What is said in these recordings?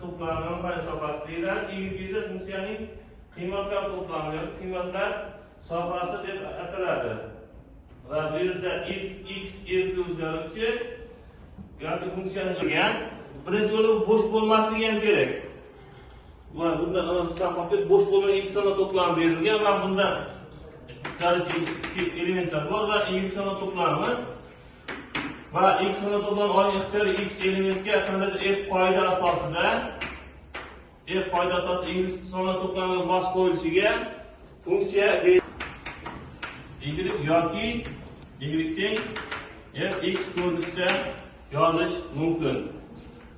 to'plami, aniqlanish sohasi deyiladi. Y esa funksiyaning qiymatlar to'plami yoki qiymatlar sohasi deb ataladi. Va bu yerda x f ga o'zgaruvchi yoki funksiyani degan birinchi bo'lib bo'sh bo'lmasligi ham kerak. Va bunda bo'sh bo'lmagan x sonlar to'plami berilgan va bunda elementlar bor va y sonlar to'plami va x sonlar to'plami olgan ixtiyoriy x elementga qandaydir f qoida asosida y sonlar to'plami mos qo'yilishiga funksiya y yoki y teng f x ko'rinishida yozish mumkin.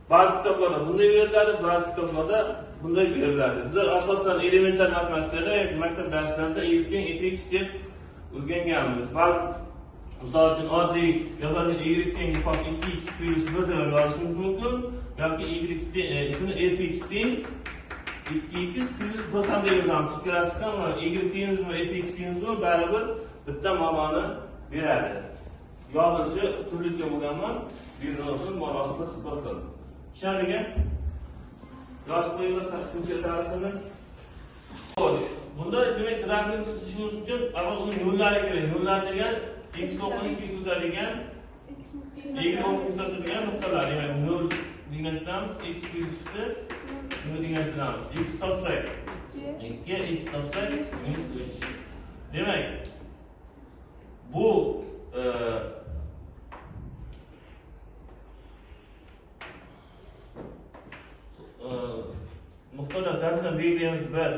Ba'zi kitoblarda bunday beriladi, ba'zi kitoblarda bunday beriladi. Bizlar asosan elementar matematikada yoki maktab darslarida y teng fx deb o'rganganmiz. Ba'zi misol uchun oddiy yozadigan y teng 2x plus 1 deb yozishimiz mumkin yoki y teng shuni fx teng 2x plus 1 ham deb yozamiz. Ikkalasi ham y teymizmi, fx teymizmi baribir bitta ma'noni beradi. Yozilishi turlicha bo'lganman, berilishini ma'nosi bir xil. Tushunarlimi? Yozib qo'yinglar funksiya ta'rifini. Xo'sh, bunda demak grafni chizishimiz uchun avval uning yo'llari kerak. Yo'llar degan x o'qini kesuvadigan, y o'qini kesadigan nuqtalar. Demak, 0 degan tutamiz, x plus 3 ni 0 degan tutamiz. X topsak 2, x topsak -3. Demak, bu nuqtadan tarafdan belgilaymiz 1,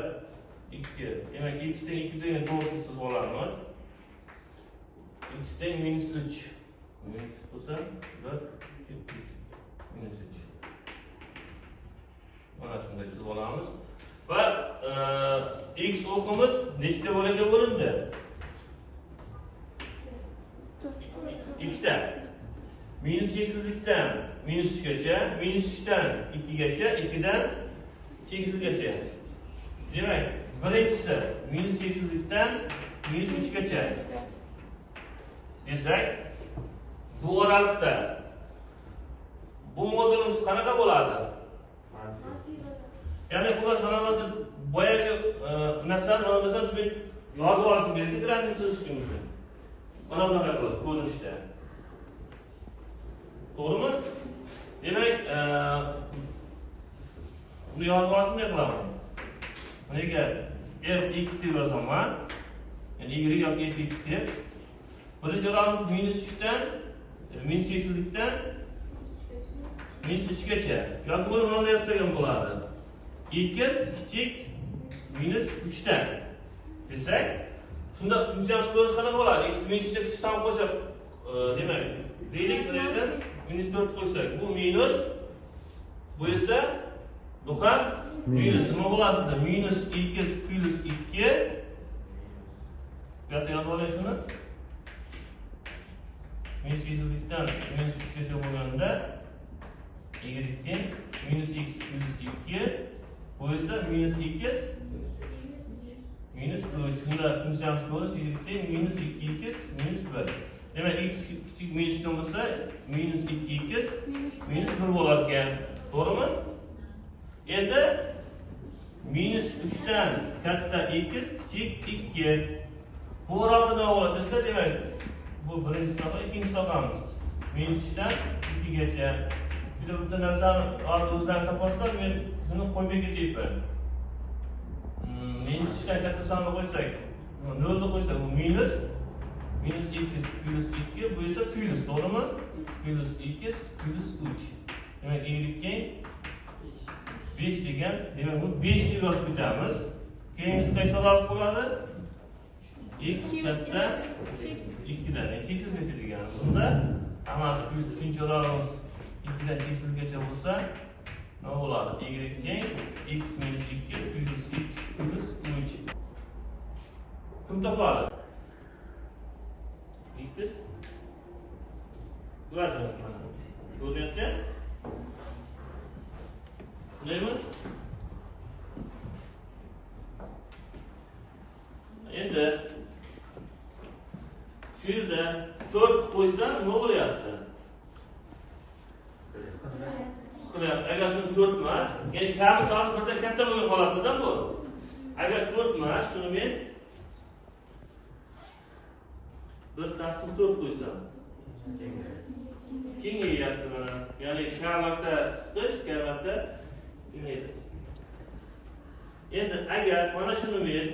2. Demak, x teng 2 degan to'g'ri chizib olamiz. X teng -3. Minus bo'lsa 1, 2, 3. -3. Mana shunday chizib olamiz. Va x o'qimiz nechta bo'lakka bo'lindi? 2ta. Minus cheksizlikdan -3gacha, -3dan 2gacha, 2dan cheksizgacha. Demak, birinchisi minus cheksizlikdan -3gacha desak, bu oraliqda bu modulimiz qanaqa bo'ladi? Ya'ni xullas mana boyagi narsani mana men yozib olishim kerak, grafni chizishim uchun. Mana bunaqa qilib ko'rinishda. To'g'rimi? Demak, buni yozib olishim ne qilaman? Nega f x deb yozaman? Ya'ni y yoki f x deb. Birinchi o'ramiz -3dan, minus cheksizlikdan -3gacha. Yoki buni bunday yozsak ham bo'ladi. X kichik -3dan desak, shunda funksiyamiz ko'rinishi qanaqa bo'ladi? X -3da kichik son qo'shib, demak, deylik, bu yerda -4 qo'ysak, bu minus, bu esa bu ham minus. Nima bo'ladi shunda? -x plus 2. Bu yoqda yozib olay shuni. Minus cheksizlikdan -3gacha bo'lganda y teng -x plus 2, bu esa -x -3. Shunda funksiyamiz ko'rinishi y teng -2x -1. Demak, x kichik -3 bo'lsa -2x -1 bo'lar ekan. To'g'rimi? Endi -3dan katta x kichik 2. Bu orada nima bo'ladi desa, demak, bu birinchi soha, ikkinchi sohamiz. -3dan 2gacha. Bitta narsani hozir o'zlaring topasizlar, men shuni qo'yib ketyapman. -3dan katta sonni qo'ysak, 0 ni qo'ysak, bu minus -x plus 2, bu esa plus, to'g'rimi? Plus x plus 3. Demak, y teng 5 degan, demak bu 5 deb yozib ketamiz. Keyingisi qaysi oraliq bo'ladi? X katta 2dan, ya'ni cheksizgacha degani. Bunda hammasi 3-chi oralig'imiz 2dan cheksizgacha bo'lsa, nima bo'ladi? Y teng x -2 plus x plus 3. Kim topadi? X kvadrat mana. Ko'ryapti? Shundaymi? Endi shu yerda 4 qo'ysam nima bo'lyapti? Ko'ryapsiz, agar shuni 4 emas, ya'ni kami hozir birdan katta bo'lgan holatida bu. Agar 4 emas, shuni men 1 taqsim 4 qo'ysam. Kengayyapti mana. Ya'ni k marta siqish, k marta kengaydi. Endi agar mana shuni men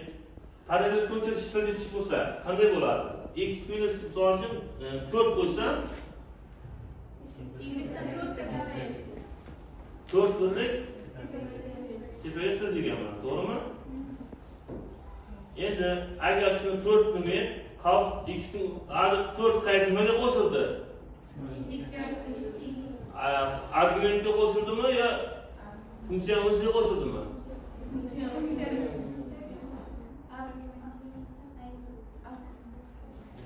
parallel ko'chirish siljitish bo'lsa, qanday bo'ladi? X plyus misol uchun 4 qo'ysam 4 birlik tepaga siljiganman, to'g'rimi? Endi agar shuni 4 ni men qavs x ning 4 qayt nimaga qo'shildi? Argumentga qo'shildimi yo funksiyani o'ziga qo'shildimi?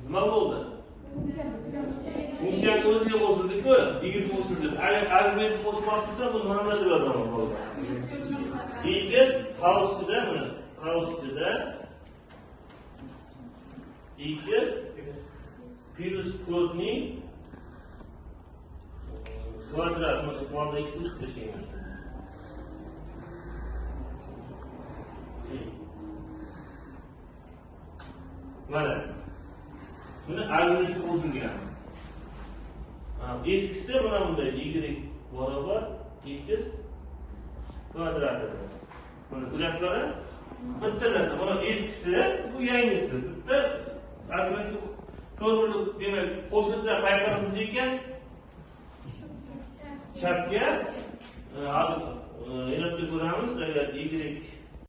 Nima bo'ldi? Funksiyani o'ziga qo'shildi-ku, y qo'shildi. Agar argumentni qo'shmoqchi bo'lsa, buni nima deb yozaman bo'ldi? X qavs ichida, mana qavs ichida x plyus 4 ning kvadrat, mana x ustida tashlayman. Mana buni argumentga qo'shilgan. Eskisi mana bunday y barobar x kvadrat edi. Buni ko'ryapsizlar? Bitta narsa, mana eskisi, bu yangisi. Bitta argumentga to'g'ri, demak, qo'shilsa qayerga ekan? Chapga. Hozir yana bitta ko'ramiz, agar y